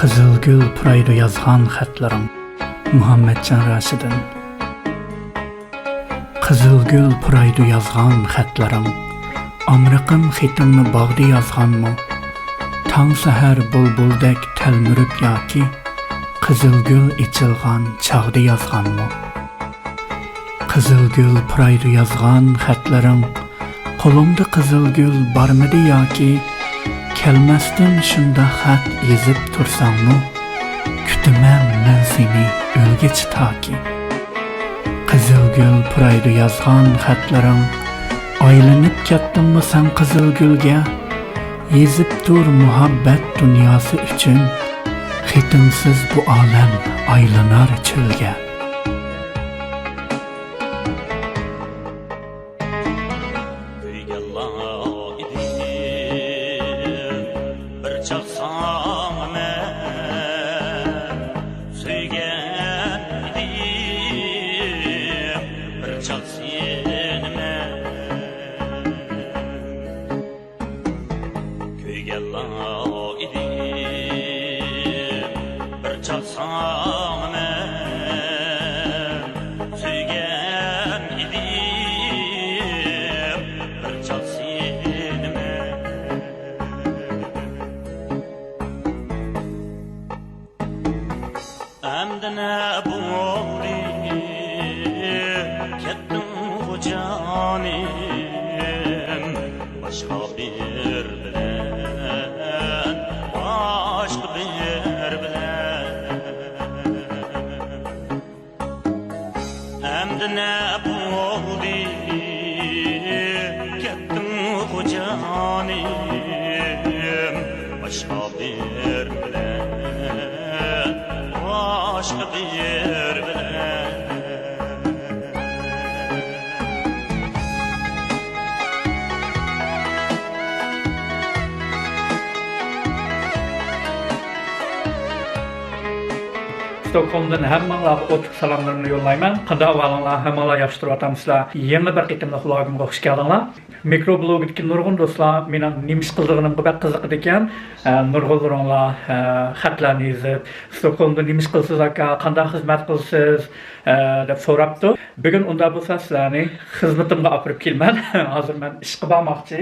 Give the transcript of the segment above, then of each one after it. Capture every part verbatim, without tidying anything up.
قىزىلگۈل پۇرايدۇ يازغان خەتلىرىڭ. مۇھەممەتجان راشىدىن. قىزىلگۈل پۇرايدۇ يازغان خەتلىرىڭ. ئامرىقىم خېتىڭنى باغدا يازغانمۇ؟ تاڭ سەھەر بۇلبۇلدەك تەلمۈرۈپ ياكى قىزىلگۈل ئېچىلغان چاغدا يازغانمۇ؟ قىزىلگۈل پۇرايدۇ يازغان خەتلىرىڭ، قولۇڭدا قىزىلگۈل بارمىدى ياكى؟ كەلمەستىن شۇنداق خەت يېزىپ تۇرساڭمۇ، كۈتىمەن مەن سېنى ئۆلگىچە تاكى. قىزىلگۈل پۇرايدۇ يازغان خەتلىرىڭ، ئايلىنىپ كەتتىڭمۇ سەن قىزىلگۈلگە؟ يېزىپ تۇر مۇھەببەت دۇنياسى ئۈچۈن، خېتىڭسىز بۇ ئالەم ئايلىنار چۆلگە. كۆيگەنلا ئىدىم بىر چاغ ساڭا مەن، سۆيگەن ئىدىم بىر چاغ سېنى مەن. كۆيگەنلا ئىدىم بىر چاغ ساڭا مەن، سۆيگەن ئىدىم بىر چاغ سېنى مەن. ئەمدى نە بولدى، كەتتىڭغۇ جانىم، باشقا بىر بىلەن، باشقا بىر بىلەن. ئەمدى نە بولدى، كەتتىڭغۇ جانىم، باشقا بىر بىلەن، باشقا بىر بىلەن. ستوكھولمدىن ھەممىڭلارغا ئوتلۇق سالاملىرىمنى يوللايمەن. قانداق ئەھۋالىڭلار؟ ھەممىڭلار ياخشى تۇرۇۋاتامسىلەر؟ يېڭى بىر قېتىملىق ۋلوگىمغا خۇش كەلدىڭلار. مىكرو بلوگدىكى نۇرغۇن دوستلار مېنىڭ نېمە ئىش قىلىدىغىنىمغا بەك قىزىقىدىكەن. ئە، نۇرغۇنلىرىڭلار، ئە، خەتلەرنى يېزىپ، ستوكھولمدا نېمە ئىش قىلىسىز ئاكا، قانداق خىزمەت قىلىسىز، ئە، دەپ سوراپتۇ. بۈگۈن ئۇنداق بولسا سىلەرنى خىزمىتىمغا ئاپىرىپ كېلىمەن. ھازىر مەن ئىشقا بارماقچى.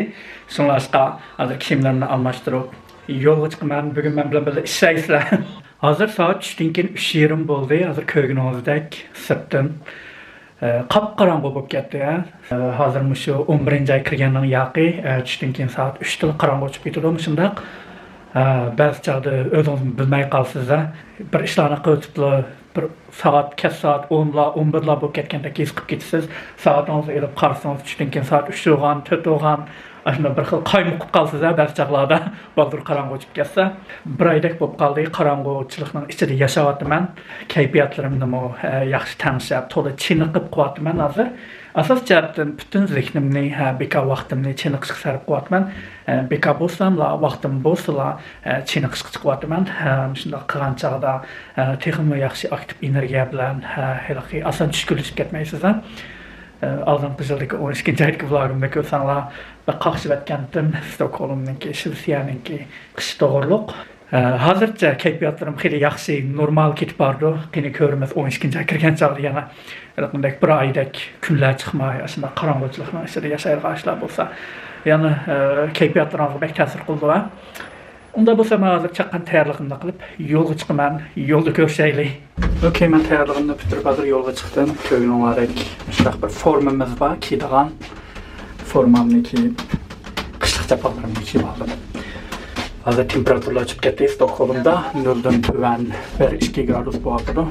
شۇڭلاشقا ھازىر كىيىملىرىمنى ئالماشتۇرۇپ يولغا چىقىمەن. بۈگۈن مەن بىلەن بىللە ئىشلەيسىلەر. ھازىر سائەت چۈشتىن كېيىن ئۈچ يېرىم بولدى. ھازىر كۆرگىنىڭىزدەك سىرتتىن، ئە، قاپقاراڭغۇ بولۇپ كەتتى، ھە. ئە، ھازىر مۇشۇ ئون بىرىنچى ئاي كىرگەننىڭ ياقى، ئە، چۈشتىن كېيىن سائەت ئۈچتىلا قاراڭغۇ چىقىپ كېتىدۇ مۇشۇنداق. ئە، بەزى چاغدا ئۆزىڭىزمۇ بىلمەي قالىسىز، ھە. بىر ئىشلارنى قىلىۋېتىپلا بىر سائەت، كەچ سائەت ئونلار، ئون بىرلار بولۇپ كەتكەندەك ھېس قىلىپ كېتىسىز. سائىتىڭىزنى ئېلىپ قارىسىڭىز، چۈشتىن كېيىن سائەت ئۈچ بولغان، تۆت بولغان، ئاشۇنداق بىر خىل قايمۇقۇپ قالىسىز ھە، بەزى چاغلاردا. بالدۇر قاراڭغۇ چىقىپ كەتسە. بىر ئايدەك بولۇپ قالدى، قاراڭغۇچىلىقنىڭ ئىچىدە ياشاۋاتىمەن. كەيپىياتلىرىمنىمۇ، ھە، ياخشى تەڭشەپ، تولا چېنىقىپ قىلىۋاتىمەن ھازىر. ئاساسىي جەھەتتىن پۈتۈن زېھنىمنى، ھە، بىكار ۋاقتىمنى چېنىقىشقا سەرپ قىلىۋاتىمەن. ھە، بىكار بولساملا، ۋاقتىم بولسىلا، ھە، چېنىقىشقا چىقىۋاتىمەن. ھە، مۇشۇنداق قىلغان چاغدا، ھە، تېخىمۇ ياخشى ئاكتىپ ئېنېرگىيە بىلەن، ھە، ھېلىقى ئاسان چۈشكۈنلىشىپ كەتمەيسىز، ھە. ئە، ئالدىنقى يىلدىكى ئون ئىككىنچى ئايدىكى ۋلوگىمنى كۆرسەڭلار، بەك قاقشىۋەتكەنتىم، ستوكھولمنىڭكى، شىۋېتسىيەنىڭكى قىشى توغرۇلۇق. ئە، ھازىرچە كەيپىياتلىرىم خېلى ياخشى، نورمال كېتىپ بارىدۇ. قېنى كۆرىمىز، ئون ئىككىنچى ئاي كىرگەن چاغدا يەنە ھېلىقىندەك بىر ئايدەك كۈنلەر چىقماي، ئاشۇنداق قاراڭغۇچىلىقنىڭ ئىچىدە ياشايدىغان ئىشلار بولسا، يەنە، ئە، كەيپىياتلىرىڭىزغا بەك تەسىر قىلىدۇ، ھە. ئۇنداق بولسا، مەن ھازىر چاققان تەييارلىقىمنى قىلىپ، يولغا چىقىمەن. يولدا كۆرۈشەيلى. ئوكەي، مەن تەييارلىقىمنى پۈتتۈرۈپ، ھازىر يولغا چىقتىم. كۆرگىنىڭلاردەك، مۇشۇنداق بىر فورمىمىز بار، كىيىدىغان. فورمامنى كىيىپ، قىشلىق چاپانلىرىمنى كىيىپ ئالدىم. ھازىر تېمپېراتۇرىلار چۈشۈپ كەتتى. ستوكھولمدا نۆلدىن تۆۋەن بىر ئىككى گرادۇس بولۇۋاتىدۇ.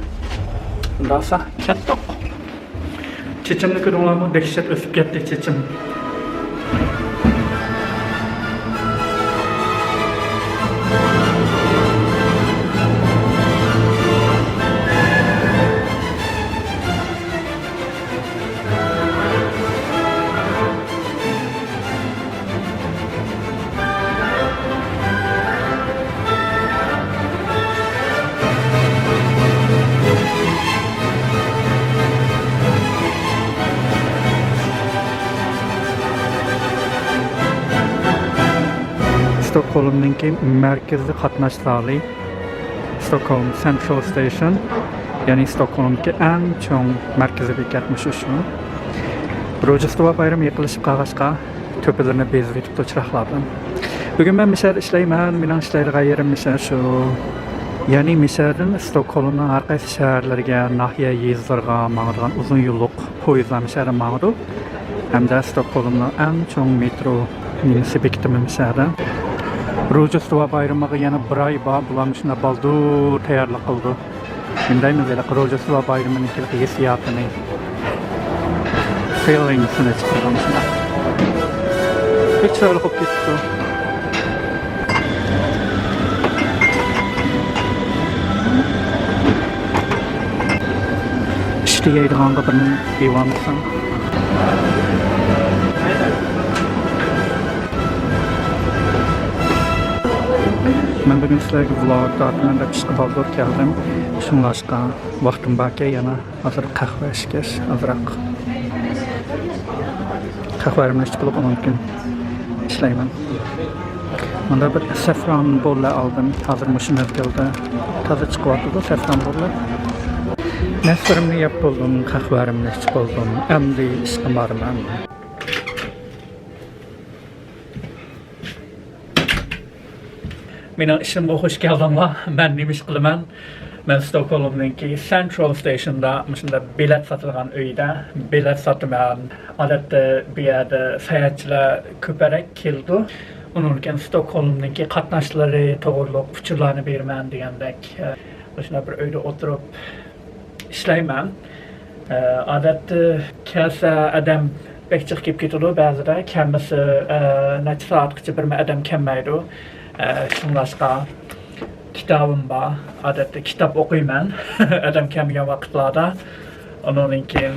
ئۇنداقسا، كەتتۇق. چېچىمنى كۆردۈڭلارمۇ؟ دەھشەت ئۆسۈپ كەتتى چېچىم. ستوكھولمنىڭكى مەركىزىي قاتناش زالى. Stockholm Central Station، يەنى ستوكھولمدىكى ئەڭ چوڭ مەركىزىي بېكەت مۇشۇ شۇ. روژدوستۋا بايرىمى يېقىنلىشىپ قالغاچقا، تۆپىلىرىنى بېزىۋېتىپتۇ چىراغلاردىن. بۈگۈن مەن مىشەدە ئىشلەيمەن، مېنىڭ ئىشلەيدىغان يېرىم مىشە شۇ. يەنى مىشەدىن ستوكھولمنىڭ ھەر قايسى شەھەرلىرىگە، ناھىيە، يېزىلارغا ماڭىدىغان ئۇزۇن يوللۇق پويىزلار مىشەدە ماڭىدۇ. ھەمدە ستوكھولمنىڭ ئەڭ چوڭ مېترو نېمىسى بېكىتىمى مىشەدە. روژدوستۋا بايرىمىغا يەنە بىر ئاي بار، بۇلار مۇشۇنداق بالدۇر تەييارلىق قىلىدۇ. نېمە دەيمىز، ھېلىقى روژدوستۋا بايرىمىنىڭكى ھېسسىياتىنى، فىلىڭسىنى چىقىرغان شۇنداق. بەك چىرايلىق بولۇپ كېتىپتۇ. ئىشتە يەيدىغانغا بىر نېمە يېۋالمىسام. مەن بۈگۈن سىلەرگە ۋلوگ تارتىمەن دەپ ئىشقا بالدۇر كەلدىم. شۇڭلاشقا ۋاقتىم باركەن يەنە ھازىر قەھۋە ئىچكەچ ئازراق قەھۋە ئەرمىنى ئىچىپ بولۇپ ئۇنىڭدىن كېيىن ئىشلەيمەن. مۇندا بىر سەفران بوللا ئالدىم. ھازىر مۇشۇ مەزگىلدە تازا چىقىۋاتىدۇ سەفران بوللا. نەسۋىرىمنى يەپ بولدۇم، قەھۋەمنى ئىچىپ بولدۇم. ئەمدى ئىشقا بارىمەن. مېنىڭ ئىشىمغا خوش كەلدىڭلار. مەن نېمە ئىش قىلىمەن؟ مەن ستوكھولمنىڭكى سەنترال ستېيشندا مۇشۇنداق بېلەت ساتىدىغان ئۆيدە بېلەت ساتىمەن. ئادەتتە بۇ يەردە ساياھەتچىلەر كۆپرەك كېلىدۇ. ئۇنىڭدىن كېيىن ستوكھولمنىڭكى قاتناشلىرى توغرۇلۇق ئۇچۇرلارنى بېرىمەن دېگەندەك، مۇشۇنداق بىر ئۆيدە ئولتۇرۇپ ئىشلەيمەن. ئە، ئادەتتە كەلسە ئادەم بەك جىق كېلىپ كېتىدۇ، بەزىدە كەلمىسە، ئە، نەچچە سائەتقىچە بىرمۇ ئادەم كەلمەيدۇ. ئە، شۇڭلاشقا كىتابىم بار. ئادەتتە كىتاب ئوقۇيمەن ئادەم كەلمىگەن ۋاقىتلاردا. ئۇنىڭدىن كېيىن،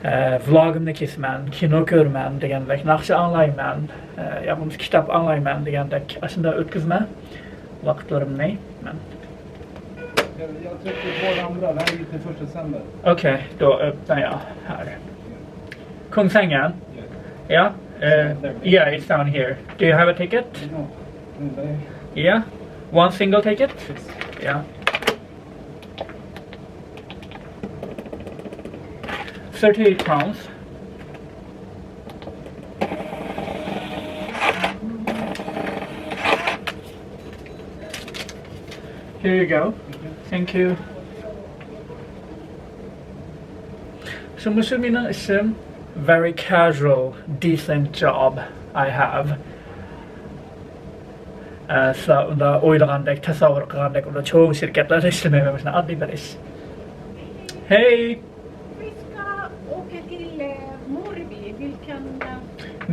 ئە، ۋلوگىمنى كېسىمەن، كىنو كۆرىمەن دېگەندەك، ناخشا ئاڭلايمەن، ئە، يا بولمىسا كىتاب ئاڭلايمەن دېگەندەك، ئاشۇنداق ئۆتكۈزىمەن ۋاقىتلىرىمنى مەن. Jag, jag träffade ett par andra, det här är ju till första december. Okej, då öppnar jag här. Kungsängen? Yeah. Yeah? Uh, yeah, it's down here. Do you have a ticket? No. No, det är... Yeah? One single ticket? Yes. Yeah. Thirty-eight crowns. Here you go. Thank you. شۇ، مۇشۇ مېنىڭ ئىشىم. Very casual, decent job I have. ئە، سىلەر ئۇنداق ئويلىغاندەك، تەسەۋۋۇر قىلغاندەك ئۇنداق چوڭ شىركەتلەردە ئىشلىمەيمەن، مۇشۇنداق ئاددىي بىر ئىش. Hey! Vi ska åka till, eh, Mörby. Vilken, eh,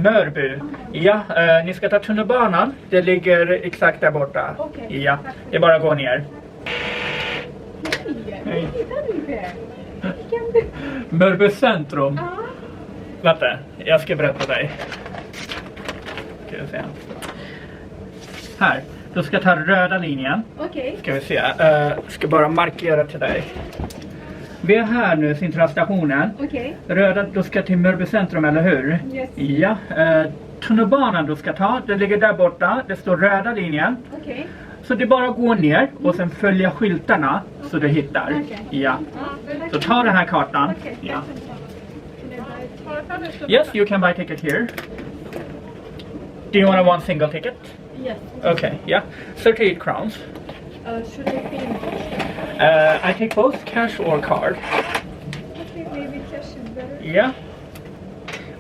Mörby. Ja, eh, ni ska ta tunnelbanan. Det ligger exakt där borta. Okej, ja, tack så mycket. Det är bara att gå ner. Hej. Hej. Hej. Vilken... Mörby centrum. Ja. Vänta, jag ska berätta för dig. Ska vi se. Här. Du ska ta röda linjen. Okej. Ska vi se. Eh, ska bara markera till dig. Vi är här nu, Centralstationen. Okej. Röda, du ska till Mörby centrum, eller hur? Yes. Ja. Eh, tunnelbanan du ska ta, det ligger där borta. Det står röda linjen. Okej. Så det är bara att gå ner och sen följa skyltarna så du hittar. Okej. Ja. Ja, tack. Så ta den här kartan. Okej, ja, tack så mycket. Yes, you can buy ticket here. Do you want a one single ticket? Yes. Okay, yeah. Thirty-eight crowns. Uh, should I pay in cash? Uh, I take both cash or card. Okay, maybe cash is better. Yeah.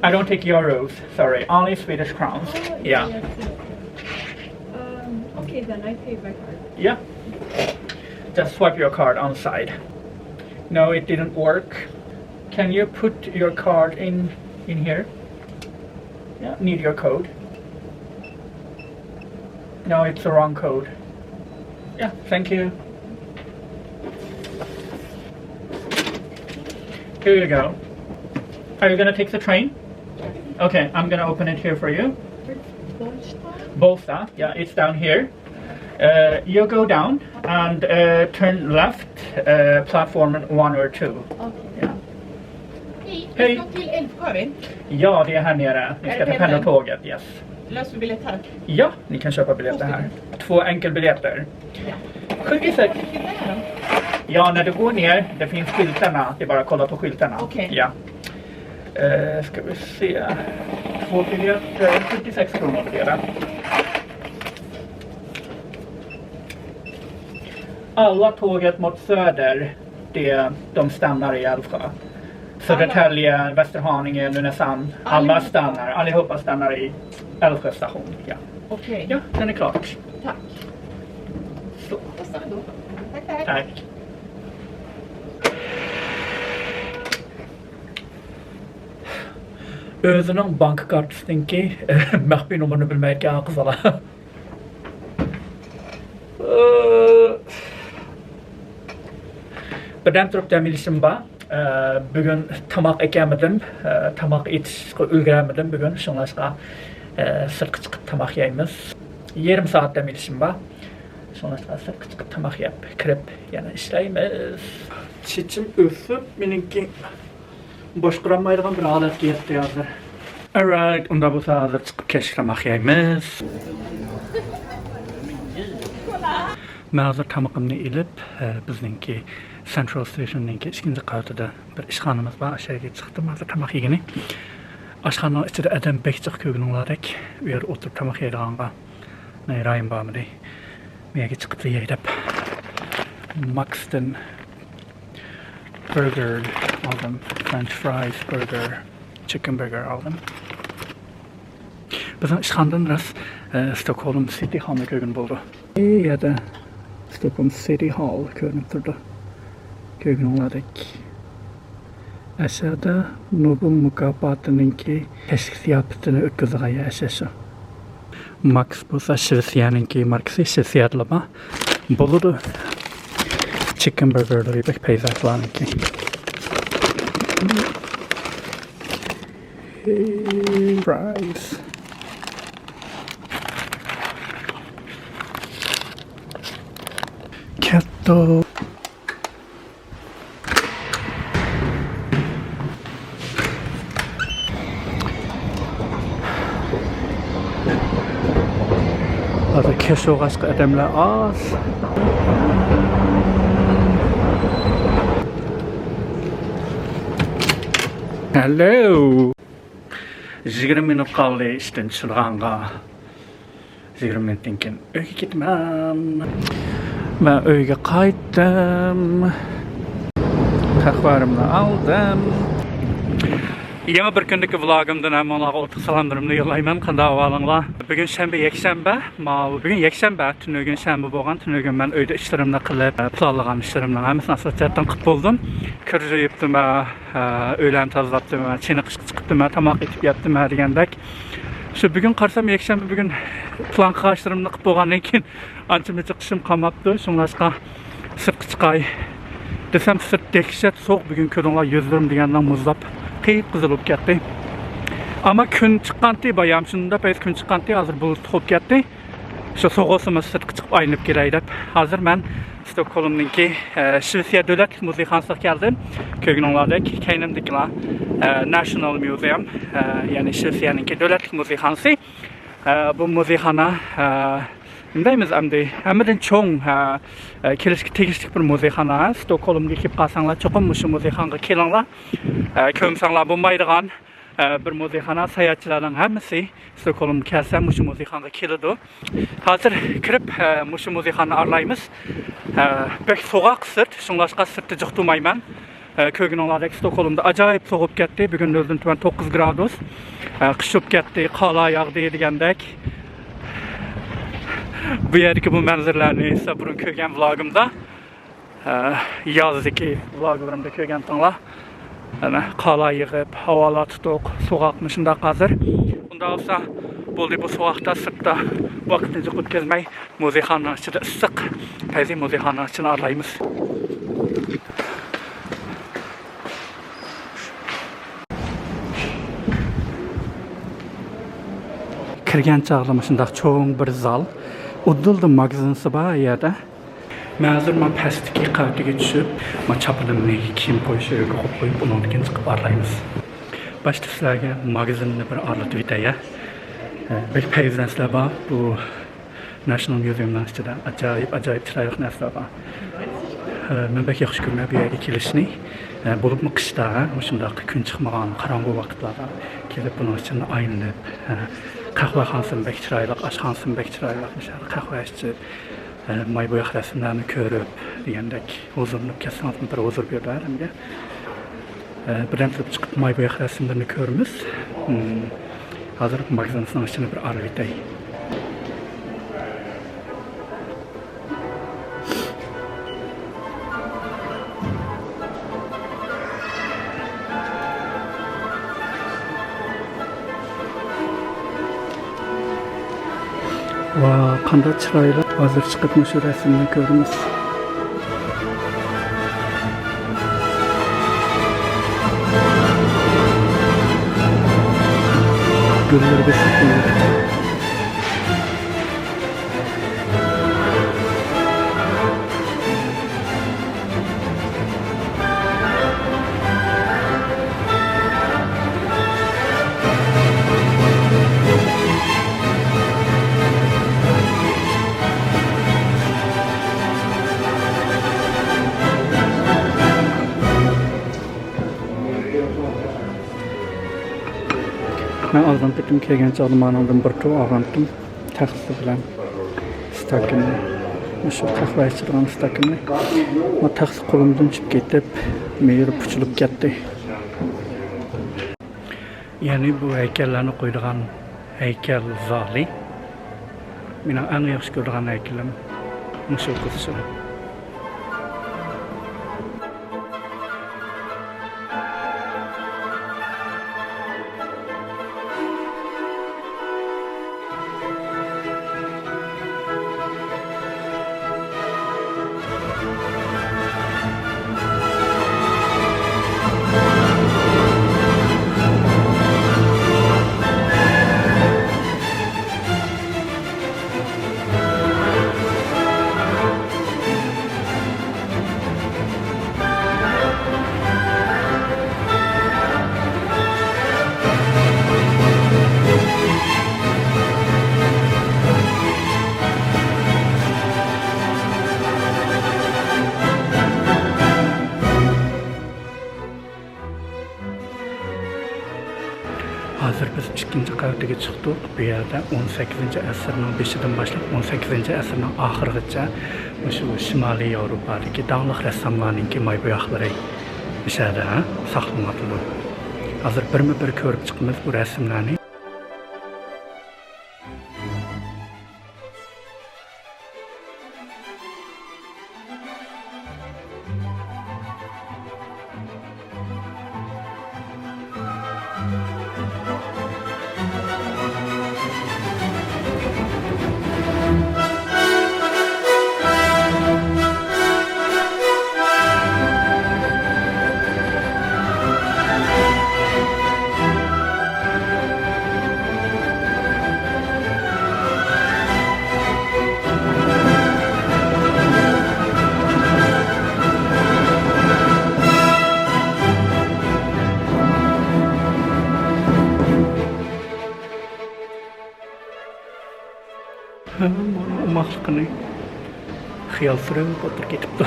I don't take euros, sorry. Only Swedish crowns. Oh, yeah, yeah, yeah, yeah. Um, okay, then I pay by card. Yeah. Just swipe your card on the side. No, it didn't work. Can you put your card in, in here? Yeah, need your code. No, it's the wrong code. Yeah, thank you. Here you go. Are you gonna take the train? Okay, I'm gonna open it here for you. Bålsta? Bålsta, yeah, it's down here. Uh, you go down and, uh, turn left, uh, platform one or two. Okay. Yeah. Hej. Hej. Vi ska till Älvsjö, vi. Ja, det är här nere. Vi ska till pendeltåget, yes. Löser vi biljett här? Ja, ni kan köpa biljetter här. Två enkelbiljetter. Ja. Sjuttiosex. Vilket är det då? Ja, när du går ner, det finns skyltarna. Det är bara att kolla på skyltarna. Okej. Ja. Eh, ska vi se. Två biljetter, sjuttiosex kronor blir det. Alla tåget mot söder, det, de stannar i Älvsjö. Södertälje, Västerhaninge, Nynäshamn. Alla stannar, allihopa stannar i Älvsjö station. Ja. Okej. Ja, den är klart. Tack. Så. Då stannar vi då. Tack, tack. Tack. ئۆزىنىڭ بانكا كارتىسىنىڭكى مەخپىي نومۇرىنى بىلمەيدىكەن قىزلار. بىردەم تۇرۇپ دەم ئېلىشىم بار. ئە، بۈگۈن تاماق ئەكەلمىدىم. ئە، تاماق ئېتىشقا ئۈلگۈرەلمىدىم بۈگۈن. شۇڭلاشقا، ئە، سىرتقا چىقىپ تاماق يەيمىز. يېرىم سائەت دەم ئېلىشىم بار. شۇڭلاشقا سىرتقا چىقىپ تاماق يەپ كىرىپ يەنە ئىشلەيمىز. چېچىم ئۆسۈپ، مېنىڭكى باشقۇرالمايدىغان بىر ھالەتكە يەتتى ھازىر. ئالرايت، ئۇنداق بولسا ھازىر چىقىپ كەچلىك تاماق يەيمىز. مەن ھازىر تامىقىمنى ئېلىپ، ئە، بىزنىڭكى سېنترال ستېيشننىڭكى ئىككىنچى قەۋىتىدە بىر ئىشخانىمىز بار، ئاشۇ يەرگە چىقتىم ھازىر تاماق يېگىنى. ئاشخانىنىڭ ئىچىدە ئادەم بەك جىق كۆرگىنىڭلاردەك. ئۇ يەردە ئولتۇرۇپ تاماق يەيدىغانغا رايىم بارمىدى. بۇ يەرگە چىقىپ يەي دەپ. ماكستىن بۇرگېر ئالدىم. فرېنچ فرايز، بۇرگېر، چىكېن بۇرگېر ئالدىم. بىزنىڭ ئىشخانىدىن راست، ئە، ستوكھولم سىتى ھالنى كۆرگىلى بولىدۇ. ئۇ يەردە ستوكھولم سىتى ھال كۆرۈنۈپ تۇرىدۇ. كۆرگىنىڭلاردەك. ئەشەدە نوبېل مۇكاپاتىنىڭكى كەچلىك زىياپىتىنى ئۆتكۈزىدىغان يەر ئەشە شۇ. ماكس بولسا شىۋېتسىيەنىڭكى ماركىسى، شىۋېتسىيەدىلا بار. بولىدۇ. چىكېن بۇرگېرلىرى بەك پەيزى بۇلارنىڭكى. پرايس. كەتتۇق. ھازىر كەچ بولغاچقا ئادەملەر ئاز. ھەلو. يىگىرمە مىنۇت قالدى ئىشتىن چۈشىدىغانغا. يىگىرمە مىنۇتتىن كېيىن ئۆيگە كېتىمەن. مەن ئۆيگە قايتتىم. قەھۋەمنى ئالدىم. يېڭى بىر كۈندىكى ۋلوگىمدىن ھەممىڭلارغا ئوتلۇق سالاملىرىمنى يوللايمەن. قانداق ئەھۋالىڭلار؟ بۈگۈن شەنبە، يەكشەنبە. ماۋۇ بۈگۈن يەكشەنبە، تۈنۈگۈن شەنبە بولغان. تۈنۈگۈن مەن ئۆيدە ئىشلىرىمنى قىلىپ، پىلانلىغان ئىشلىرىمنىڭ ھەممىسىنى ئاساسىي جەھەتتىن قىلىپ بولدۇم. كىر يۇيۇپتىم، ئە، ئۆيلەرنى تازىلاپتىم، چېنىقىشقا چىقىپتىم، تاماق ئېتىپ يەپتىم دېگەندەك. شۇ بۈگۈن قارىسام، يەكشەنبە بۈگۈن پىلان قىلغان ئىشلىرىمنى قىلىپ بولغاندىن كېيىن ئانچە-مۇنچە چىقىشىم قالماپتۇ. شۇڭلاشقا سىرتقا چىقاي دېسەم، سىرت دەھشەت سوغۇق بۈگۈن. كۆردۈڭلار، يۈزلىرىم دېگەندەك مۇزلاپ، قىپقىزىل بولۇپ كەتتى. ئەمما كۈن چىققانتى، بايام شۇنداق پەيز كۈن چىققانتى، ھازىر بۇلۇتلۇق بولۇپ كەتتى. شۇ سوغۇسىمۇ سىرتقا چىقىپ ئايلىنىپ كېلەي دەپ، ھازىر مەن ستوكھولمنىڭكى، ئە، شىۋېتسىيە دۆلەتلىك مۇزېيخانىسىغا كەلدىم. كۆرگىنىڭلاردەك كەينىمدىكىلا، ئە، ناشنال ميۇزېيۇم، ئە، يەنى شىۋېتسىيەنىڭكى دۆلەتلىك مۇزېيخانىسى. ئە، بۇ مۇزېيخانا، ئە، نېمە دەيمىز ئەمدى، ھەممىدىن چوڭ، ئە، ئە، كېلىشكە تېگىشلىك بىر مۇزېيخانا. ستوكھولمغا كېلىپ قالساڭلار، چوقۇم مۇشۇ مۇزېيخانىغا كېلىڭلار. ئە، كۆرمىسەڭلار بولمايدىغان، ئە، بىر مۇزېيخانا. ساياھەتچىلەرنىڭ ھەممىسى ستوكھولمغا كەلسە مۇشۇ مۇزېيخانىغا كېلىدۇ. ھازىر كىرىپ، ئە، مۇشۇ مۇزېيخانىنى ئارىلايمىز. ئە، بەك سوغۇق سىرت، شۇڭلاشقا سىرتتا جىق تۇرمايمەن. ئە، كۆرگىنىڭلاردەك ستوكھولمدا ئاجايىپ سوغۇپ كەتتى. بۈگۈن نۆلدىن تۆۋەن توققۇز گرادۇس. ئە، قىش بولۇپ كەتتى، قارلار ياغدى دېگەندەك. بۇ يەردىكى بۇ مەنزىرىلەرنى سىلەر بۇرۇن كۆرگەن ۋلوگىمدا، ئە، يازدىكى ۋلوگلىرىمدا كۆرگەنتىڭلار. ئەنە، قارلار يېغىپ، ھاۋالار تۇتۇق، سوغۇق مۇشۇنداق ھازىر. ئۇنداق بولسا، بولدى، بۇ سوغۇقتا سىرتتا ۋاقىتنى جىق ئۆتكۈزمەي، مۇزېيخانىنىڭ ئىچىدە ئىسسىق، پەيزى مۇزېيخانىنىڭ ئىچىنى ئارىلايمىز. كىرگەن چاغدا مۇشۇنداق چوڭ بىر زال. ئۇدۇلدا ماگىزىنسى بار يەردە. مەن ھازىر مانا پەستىكى قەۋىتىگە چۈشۈپ، مانا چاپىنىمنى، كىيىم قويۇش يېرىگە قويۇپ، ئۇنىڭدىن كېيىن چىقىپ ئارىلايمىز. باشتا سىلەرگە ماگىزىننى بىر ئارىلىتىپ ئۆتەي، ھە. بەك پەيزىلەنسىلەر بار. بۇ ناشنال ميۇزىيۇمنىڭ ئىچىدە ئاجايىپ، ئاجايىپ چىرايلىق نەرسىلەر بار. مەن بەك ياخشى كۆرىمەن بۇ يەرگە كېلىشنى. بولۇپمۇ قىشتا، ھە، مۇشۇنداق كۈن چىقمىغان، قاراڭغۇ ۋاقىتلاردا كېلىپ بۇنىڭ ئىچىدە ئايلىنىپ، قەھۋەخانىسىمۇ بەك چىرايلىق، ئاشخانىسىمۇ بەك چىرايلىق، مۇشۇ يەردە قەھۋە ئىچىپ، ماي بوياق رەسىملەرنى كۆرۈپ دېگەندەك ھۇزۇرلىنىپ كەتسىڭىزمۇ بىر ھۇزۇر بېرىدۇ ئادەمگە. بىردەم تۇرۇپ چىقىپ ماي بوياق رەسىملىرىنى كۆرىمىز. ھازىر ماگىزىننىڭ ئىچىنى بىر ئارىلىتاي. ۋا، قانداق چىرايلىق. ھازىر چىقىپ مۇشۇ رەسىمنى كۆرىمىز. گۈللەرگە سېپىللىق. مەن ئالدىنقى قېتىم كەلگەن چاغدا مانىڭدىن بىر تۇغ ئالغانتىم. تەخسە بىلەن ئىستاكىنى، مۇشۇ قەھۋە ئىچىدىغان ئىستاكىنى. بۇ تەخسە قولۇمدىن چۈشۈپ كېتىپ، مېيىر پۇچۇلۇپ كەتتى. يەنى بۇ ھەيكەللەرنى قويىدىغان ھەيكەل زالى. مېنىڭ ئەڭ ياخشى كۆرىدىغان ھەيكىلىم مۇشۇ قىز شۇ. ھازىر بىز ئىككىنچى قەۋىتىگە چىقتۇق. بۇ يەردە ئون سەككىزىنچى ئەسىرنىڭ بېشىدىن باشلاپ ئون سەككىزىنچى ئەسىرنىڭ ئاخىرىغىچە مۇشۇ شىمالىي ياۋروپادىكى داڭلىق رەسساملارنىڭكى ماي بوياقلىرى مۇشۇ يەردە، ھە، ساقلىنىۋاتىدۇ. ھازىر بىرمۇ بىر كۆرۈپ چىقىمىز بۇ رەسىملەرنى. ھە، بۇنىڭ ئوماقلىقىنى خىيال سۈرۈپ ئولتۇرۇپ كېتىپتۇ.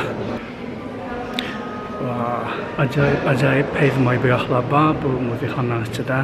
ۋاھ، ئاجايىپ، ئاجايىپ پەيزى ماي بوياقلار بار بۇ مۇزېيخانىنىڭ ئىچىدە.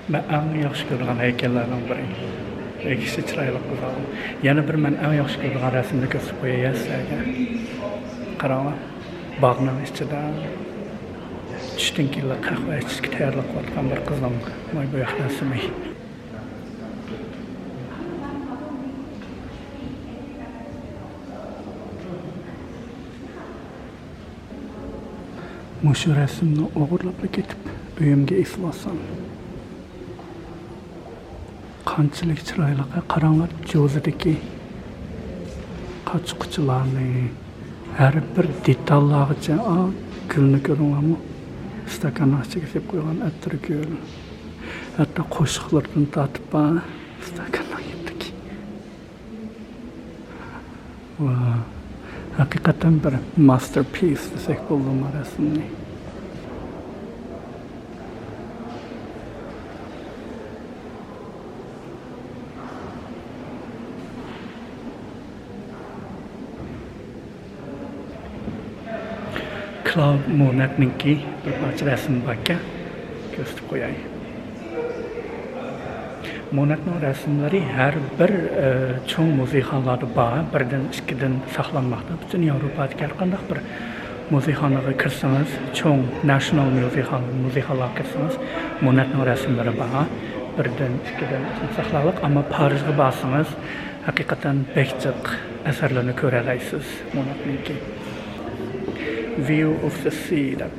مەن ئەڭ ياخشى كۆرىدىغان ھەيكەللەرنىڭ بىرى. ئۆگىسى چىرايلىق قىزلار. يەنە بىر مەن ئەڭ ياخشى كۆرىدىغان رەسىمنى كۆرسىتىپ قوياي سىلەرگە. قاراڭلار. باغنىڭ ئىچىدە چۈشتىن كېيىنلا قەھۋە ئىچىشكە تەييارلىق قىلىۋاتقان بىر قىزنىڭ ماي بوياق رەسىمى. مۇشۇ رەسىمنى ئوغرىلاپلا كېتىپ، ئۆيۈمگە ئېسىۋالسام. قانچىلىك چىرايلىق، قاراڭلار، جوزىدىكى قاچا-قۇچىلارنى، ھەر بىر دېتاللارغىچە، ئا، گۈلنى كۆرۈڭلارمۇ؟ ئىستاكاننىڭ ئىچىگە سېلىپ قويغان ئەتىرگۈل. ھەتتا قوشۇقلىرىدىن تارتىپ بار ئىستاكاننىڭ يېنىدىكى. ۋاھ، ھەقىقەتەن بىر ماستېرپىس دېسەك بولىدۇ ما رەسىمنى. كلاۋ مونەتنىڭكى بىر پارچە رەسىمى باركەن، كۆرسىتىپ قوياي. مونەتنىڭ رەسىملىرى ھەر بىر، ئە، چوڭ مۇزېيخانىلاردا بار، بىردىن، ئىككىدىن ساقلانماقتا. پۈتۈن ياۋروپادىكى ھەر قانداق بىر مۇزېيخانىغا كىرسىڭىز، چوڭ ناشونال مۇزېيخان-، مۇزېيخانىغا كىرسىڭىز، مونەتنىڭ رەسىملىرى بار. بىردىن، ئىككىدىن ساقلانلىق، ئەمما پارىژغا بارسىڭىز، ھەقىقەتەن بەك جىق ئەسەرلەرنى كۆرەلەيسىز مونەتنىڭكى. View of the sea دەپ،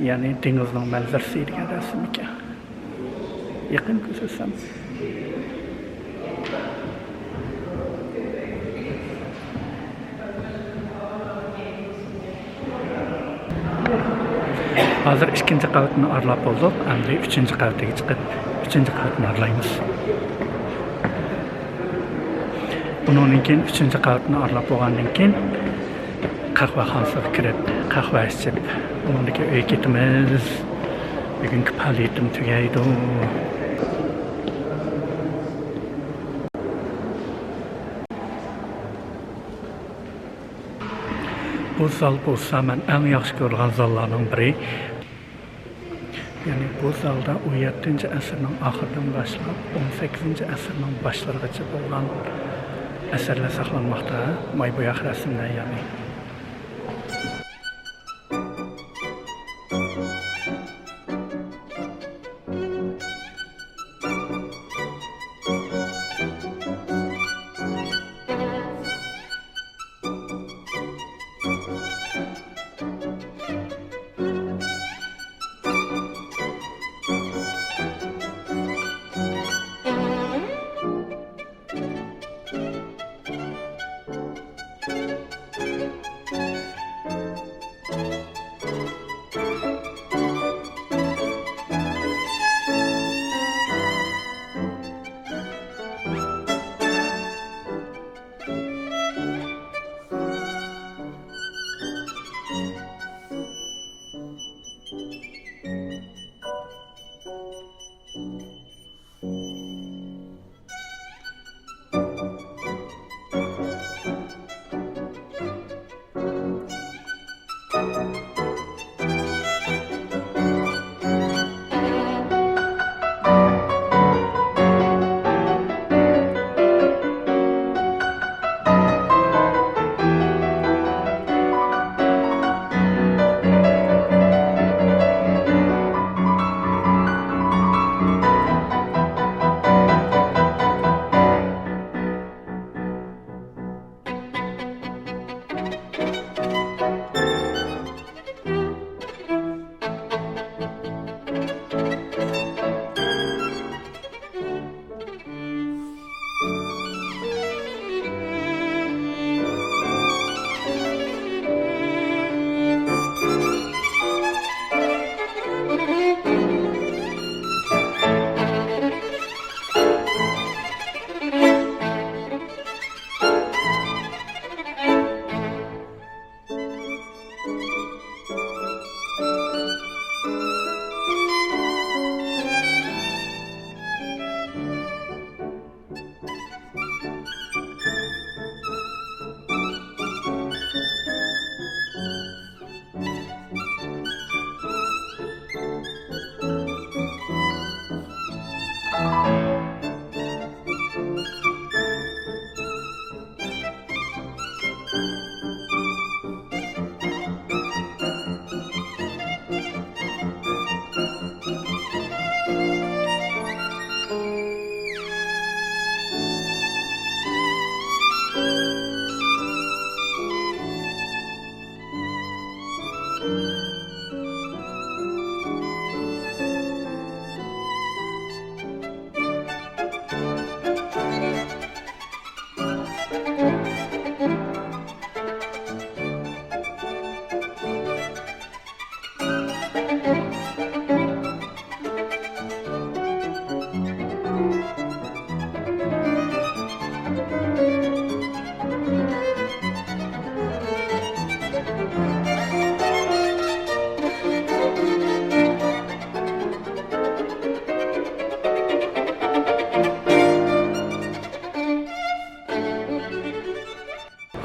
يەنى دېڭىزنىڭ مەنزىرىسى دېگەن رەسىم ئىكەن. يېقىن كۆرسەتسەم. ھازىر ئىككىنچى قەۋىتىنى ئارىلاپ بولدۇق. ئەمدى ئۈچىنچى قەۋىتىگە چىقىپ، ئۈچىنچى قەۋىتىنى ئارىلايمىز. ئۇنىڭدىن كېيىن ئۈچىنچى قەۋىتىنى ئارىلاپ بولغاندىن كېيىن، قەھۋەخانىسىغا كىرىپ، قەھۋە ئىچىپ، ئۇنىڭدىن كېيىن ئۆيگە كېتىمىز. بۈگۈنكى پائالىيىتىم تۈگەيدۇ. بۇ زال بولسا مەن ئەڭ ياخشى كۆرىدىغان زاللارنىڭ بىرى. يەنى بۇ زالدا ئون يەتتىنچى ئەسىرنىڭ ئاخىرىدىن باشلاپ ئون سەككىزىنچى ئەسىرنىڭ باشلىرىغىچە بولغان ئەسەرلەر ساقلانماقتا، ماي بوياق رەسىملەر يەنى.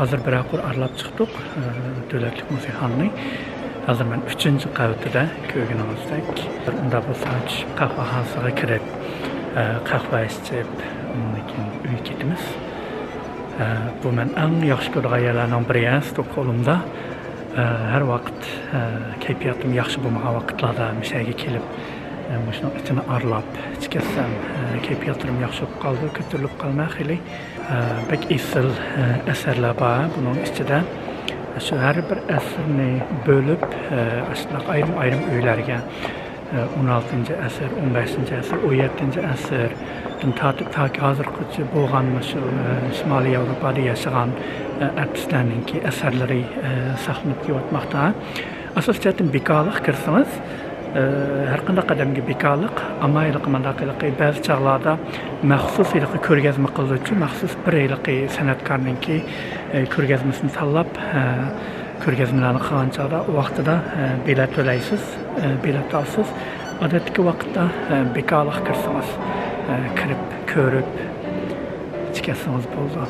ھازىر بىرەر قۇر ئارىلاپ چىقتۇق، ئە، دۆلەتلىك مۇزېيخانىنى. ھازىر مەن ئۈچىنچى قەۋىتىدە، كۆرگىنىڭىزدەك. ئۇنداق بولسا چۈشۈپ قەھۋەخانىسىغا كىرىپ، ئە، قەھۋە ئىچىپ، ئۇنىڭدىن كېيىن ئۆيگە كېتىمىز. ئە، بۇ مەن ئەڭ ياخشى كۆرىدىغان يەرلەرنىڭ بىرى، ئە، ستوكھولمدا. ئە، ھەر ۋاقىت، ئە، كەيپىياتىم ياخشى بولمىغان ۋاقىتلاردا مۇشۇ يەرگە كېلىپ، ئە، مۇشۇنىڭ ئىچىنى ئارىلاپ ئىچىپ كەتسەم، ئە، كەيپىياتلىرىم ياخشى بولۇپ قالىدۇ، كۆتۈرۈلۈپ قالىمەن خېلى. ئە، بەك ئېسىل، ئە، ئەسەرلەر بار بۇنىڭ ئىچىدە. شۇ ھەر بىر ئەسىرنى بۆلۈپ، ئە، ئاشۇنداق ئايرىم-ئايرىم ئۆيلەرگە، ئە، ئون ئالتىنچى ئەسىر، ئون بەشىنچى ئەسىر، ئون يەتتىنچى ئەسىردىن تارتىپ تاكى ھازىرغىچە بولغان مۇشۇ، ئە، شىمالىي ياۋروپادا ياشىغان، ئە، ئارتىسلارنىڭكى ئەسەرلىرى، ئە، ساقلىنىپ كېلىۋاتماقتا. ئاساسىي جەھەتتىن بىكارلىق كىرسىڭىز، ئە، ھەر قانداق ئادەمگە بىكارلىق، ئەمما ھېلىقى مانداق ھېلىقى بەزى چاغلاردا مەخسۇس ھېلىقى كۆرگەزمە قىلىدۇچۇ، مەخسۇس بىر ھېلىقى سەنئەتكارنىڭكى، ئە، كۆرگەزمىسىنى تاللاپ، ئە، كۆرگەزمىلەرنى قىلغان چاغدا ئۇ ۋاقتىدا، ئە، بېلەت تۆلەيسىز، ئە، بېلەت ئالىسىز. ئادەتتىكى ۋاقىتتا، ئە، بىكارلىق كىرسىڭىز، ئە، كىرىپ كۆرۈپ چىقىۋەتسىڭىز بولىدۇ.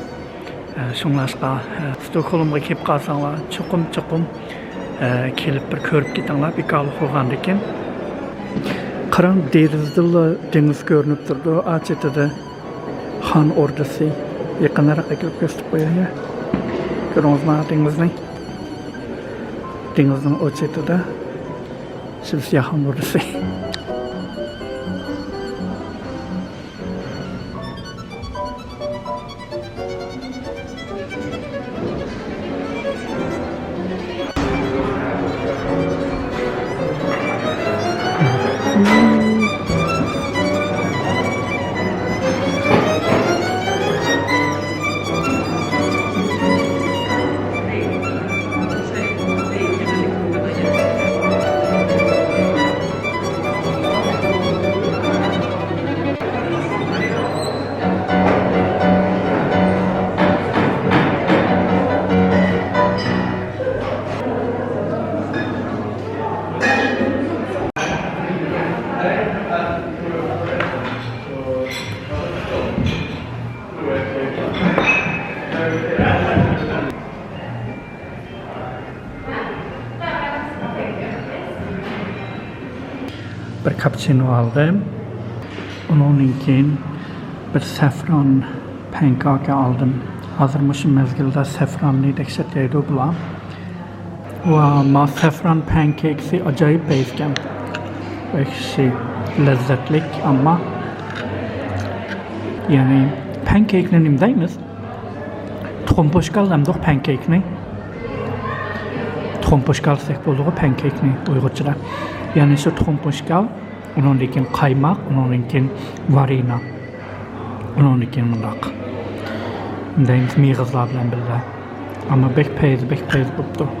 ئە، شۇڭلاشقا، ئە، ستوكھولمغا كېلىپ قالساڭلار، چوقۇم، چوقۇم، ئە، كېلىپ بىر كۆرۈپ كېتىڭلار، بىكارلىق بولغاندىكىن. قاراڭ، دېرىزىدىنلا دېڭىز كۆرۈنۈپ تۇرىدۇ، ئا چېتىدە خان ئوردىسى. يېقىنراق ئەكېلىپ كۆرسىتىپ قوياي. كۆردىڭىزمۇ دېڭىزنى؟ دېڭىزنىڭ ئۇ چېتىدە شىۋېتسىيە خان ئوردىسى. بىر كاپچىنو ئالدىم. ئۇنىڭدىن كېيىن بىر سەفران پەنكاكا ئالدىم. ھازىر مۇشۇ مەزگىلدە سەفراننى دەھشەت يەيدۇ بۇلار. ۋا، ما سەفران پەنكېكسى ئاجايىپ پەيزىكەن. ۋەھشىي لەززەتلىك، ئەمما، يەنى، پەنكېكنى نېمە دەيمىز؟ تۇخۇم پوشكال دەمدۇق پەنكېكنى. تۇخۇم پوشكال دېسەك بولىدىغۇ پەنكېكنى ئۇيغۇرچىدا. يەنى شۇ تۇخۇم پوشكال، ئۇنىڭدىن كېيىن قايماق، ئۇنىڭدىن كېيىن ۋارىنا، ئۇنىڭدىن كېيىن مۇنداق دەيمىز مېغىزلار بىلەن بىللە. ئەمما بەك پەيزى، بەك پەيزى بوپتۇ.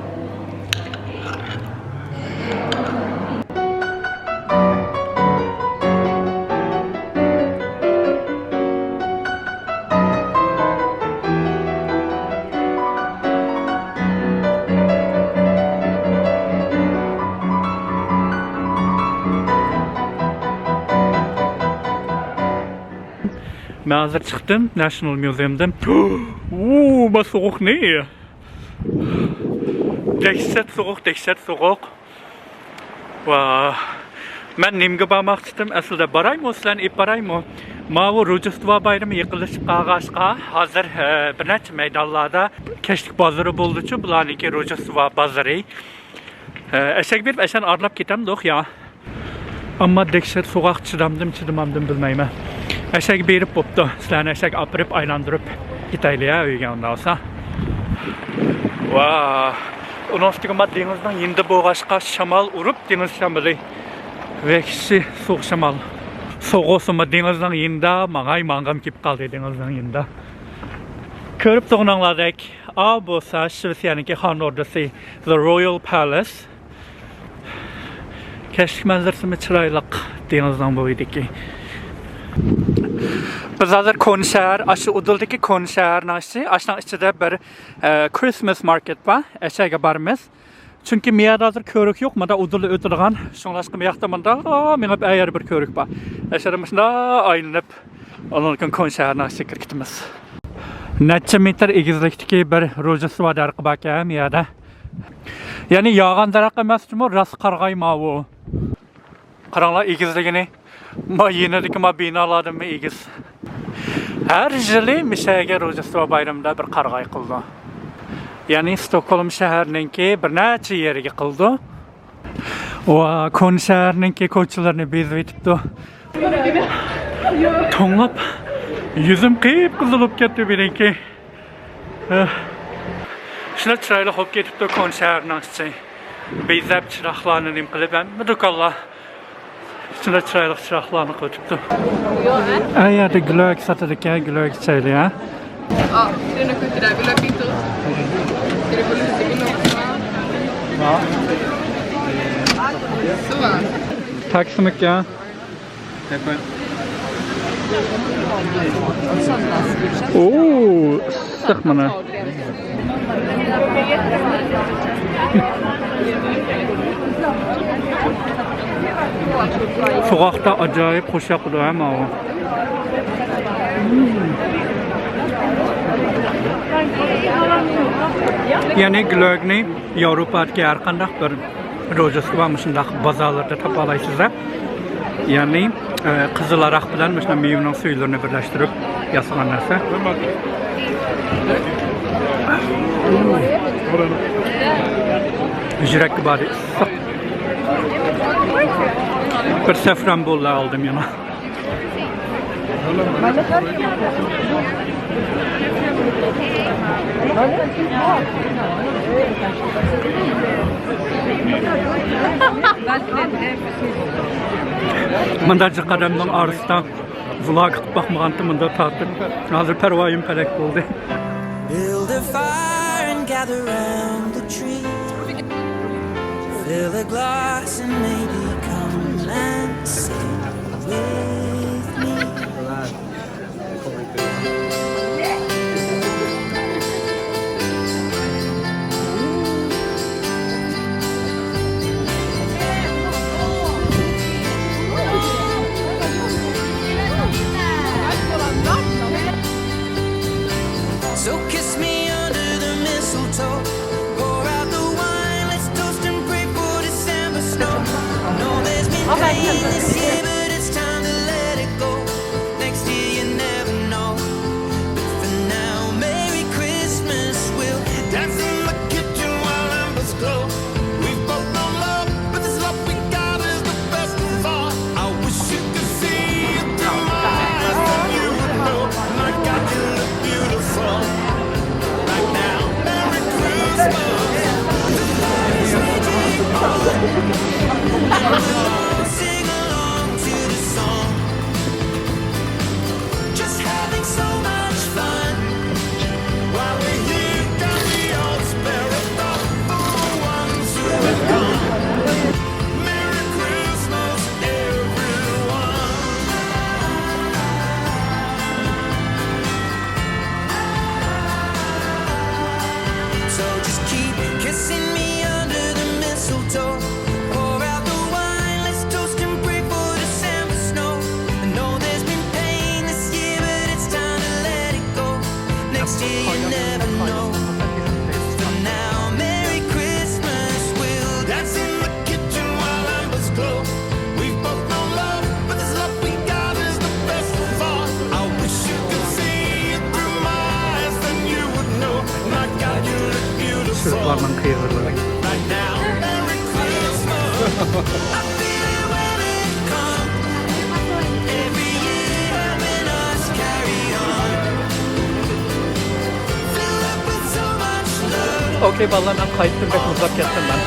مەن ھازىر چىقتىم ناشنال ميۇزېيمدىن. ۋوو، ما سوغۇقنى! دەھشەت سوغۇق، دەھشەت سوغۇق. ۋا، مەن نېمىگە بارماقچىدىم ئەسلىدە؟ بارايمۇ، سىلەرنى ئېلىپ بارايمۇ؟ ماۋۇ روژدېستۋا بايرىمى يېقىنلىشىپ قالغاچقا، ھازىر، ھە، بىر نەچچە مەيدانلاردا كەچلىك بازىرى بولىدۇچۇ، بۇلارنىڭكى روژدېستۋا بازىرى. ھە، ئەشەگە بېرىپ ئەشەنى ئارىلاپ كېتەمدۇق يا؟ ئەمما دەھشەت سوغۇق، چىدامدىم، چىدىمامدىم بىلمەيمەن. ئەشەگە بېرىپ بوپتۇ. سىلەرنى ئەشەگە ئاپىرىپ، ئايلاندۇرۇپ كېتەيلى يا ئۆيگە ئۇنداق بولسا. ۋا، ئۇنىڭ ئۈستىگە ما دېڭىزنىڭ يېنىدا بولغاچقا، شامال ئۇرۇپ، دېڭىز شامىلى. ۋەھشىي سوغۇق شامال. سوغۇسىمۇ دېڭىزنىڭ يېنىدا، ماڭاي ماڭغۇم كېلىپ قالدى دېڭىزنىڭ يېنىدا. كۆرۈپ تۇرغىنىڭلاردەك، ئا بولسا شىۋېتسىيەنىڭكى خان ئوردىسى، The Royal Palace. كەچلىك مەنزىرىسىمۇ چىرايلىق، دېڭىزنىڭ بويىدىكى. بىز ھازىر كونا شەھەر، ئاشۇ ئۇدۇلدىكى كونا شەھەرنىڭ ئىچى، ئاشۇنىڭ ئىچىدە بىر، ئە، كرىسماس ماركېت بار، ئەشەگە بارىمىز. چۈنكى مىيەدە ھازىر كۆۋرۈك يوق، مانا ئۇدۇللا ئۆتىدىغان، شۇڭلاشقا مىياقتا مۇنداق مېڭىپ ئەيەر بىر كۆۋرۈك بار. ئەشەدە مۇشۇنداق ئايلىنىپ، ئۇنىڭدىن كېيىن كونا شەھەرنىڭ ئىچىگە كىرىپ كېتىمىز. نەچچە مېتىر ئېگىزلىكتىكى بىر روژدېستۋو دەرىخى باركەن بۇ يەردە. يەنى ياغان دەرەخ ئەمەس جۇمۇ، راست قارىغاي ماۋۇ. قاراڭلار، ئېگىزلىكىنى. ما يېنىدىكى ما بىنالاردىنمۇ ئېگىز. ھەر يىلى مىشەگە روژدېستۋو بايرىمىدا بىر قارىغاي قىلىدۇ. يەنى ستوكھولم شەھەرنىڭكى بىر نەچچە يېرىگە قىلىدۇ. ۋا، كونا شەھەرنىڭكى كوچىلىرىنى بېزىۋېتىپتۇ. توڭلاپ، يۈزۈم قىپقىزىل بولۇپ كەتتى مېنىڭكى. ئە، شۇنداق چىرايلىق بولۇپ كېتىپتۇ كونا شەھەرنىڭ ئىچى. بېزەپ، چىراغلارنى نېمە قىلىپ، ھەممە دۇكانلار شۇنداق چىرايلىق چىراغلارنى قويۇپتۇ. ئە، يەردە گۈلەك ساتىدىكەن، گۈلەك ئىچەيلى، ھە؟ تاكسىمىكەن؟ ئوو، ئىسسىق مانا. سوغۇقتا ئاجايىپ خۇش ياقىدۇ ھە ماۋۇ. يەنى گۈلەكنى ياۋروپادىكى ھەر قانداق بىر روژدېستۋو مۇشۇنداق بازارلاردا تاپالايسىز ھە. يەنى، ئە، قىزىل ھاراق بىلەن مۇشۇنداق مېۋىنىڭ سۈيلىرىنى بىرلەشتۈرۈپ ياسىغان نەرسە. يۈرەككە باردى، ئىسسىق. بىر سەفران بوللا ئالدىم يەنە. مۇنداق جىق ئادەمنىڭ ئارىسىدا ۋلوگ قىلىپ باقمىغانتىم، مۇنداق تارتىپ. ھازىر پەرۋايىم پەلەك بولدى. Build a fire and gather round the tree. Fill a glass and maybe come and sit with me. So kiss me under the mistletoe. Pour out the wine, let's toast and pray for December snow. Know there's been pain this year, but it's time to let it go. Next year you never know. But for now, Merry Christmas. We'll dance in the kitchen while embers glow. We've both known love, but this love we got is the best of all. I wish you could see it through my eyes, then you would know. My God, you look beautiful right now. Merry Christmas. The lights raging on. And we'll all sing along to the song. Just having so much fun. While we're here, can we all spare a thought for the ones who have gone? Merry Christmas, everyone. So just keep kissing me under the mistletoe. Pour out the wine, let's toast and pray for December snow. I know there's been pain this year, but it's time to let it go. Next year you never know. For now, Merry Christmas. We'll dance in the kitchen while embers glow. We've both known love, but this love we got is the best of all. I wish you could see it through my eyes, then you would know. My God, you look beautiful. Right now, Merry Christmas. I feel it when it comes. Every year having us carry on. Fill up with so much love. ئوكەي بالىلار، مەن قايتتىم، بەك ئۇزاپ كەتتىم مەن.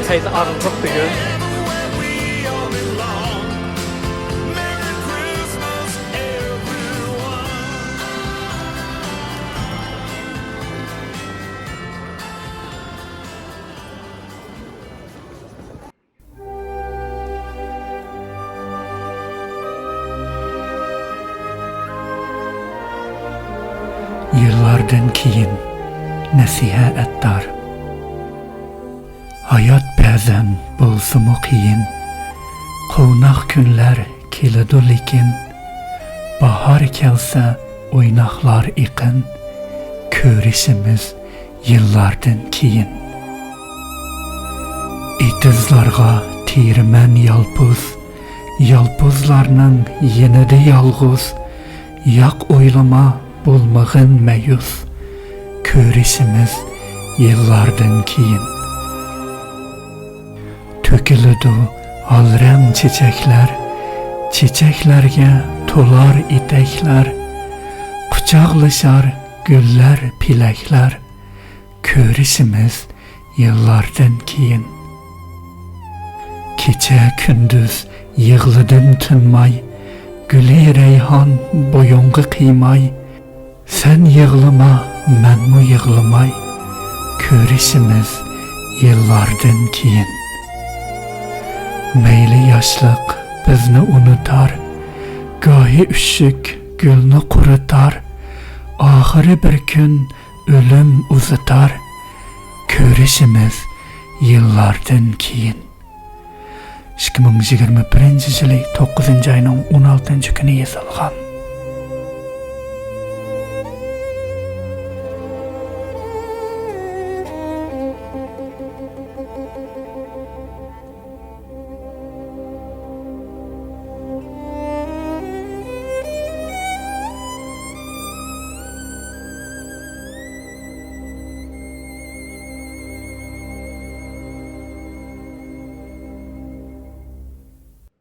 تەيزە ئاغرىق بۈگۈن. يىللاردىن كېيىن نەسىھە ئەتتار. ھايات بەزەن بولسىمۇ قىيىن، قوناق كۈنلەر كېلىدۇ لېكىن، باھار كەلسە ئويناقلار ئېقىن، كۆرۈشىمىز يىللاردىن كېيىن. ئېتىزلارغا تېرىمەن يالپۇز، يالپۇزلارنىڭ يېنىدا يالغۇز. ياق ئويلىما، بولمىغىن مەيۈس، كۆرۈشىمىز يىللاردىن كېيىن. تۆكۈلىدۇ ھالرەڭ چېچەكلەر، چېچەكلەرگە تولار ئېتەكلەر، قۇچاقلىشار گۈللەر، پېلەكلەر، كۆرۈشىمىز يىللاردىن كېيىن. كېچە كۈندۈز يىغلىدىم تىنماي، گۈلى رەيھان بويۇڭغا قىيماي. سەن يىغلىما، مەنمۇ يىغلىماي، كۆرۈشىمىز يىللاردىن كېيىن. مەيلى ياشلىق بىزنى ئۇنىتار، گاھى ئۈششۈك گۈلنى قۇرۇتار، ئاخىرى بىر كۈن ئۆلۈم ئۇزىتار، كۆرۈشىمىز يىللاردىن كېيىن. ئىككى مىڭ يىگىرمە بىرىنچى يىلى توققۇزىنچى ئاينىڭ ئون ئالتىنچى كۈنى يېزىلغان.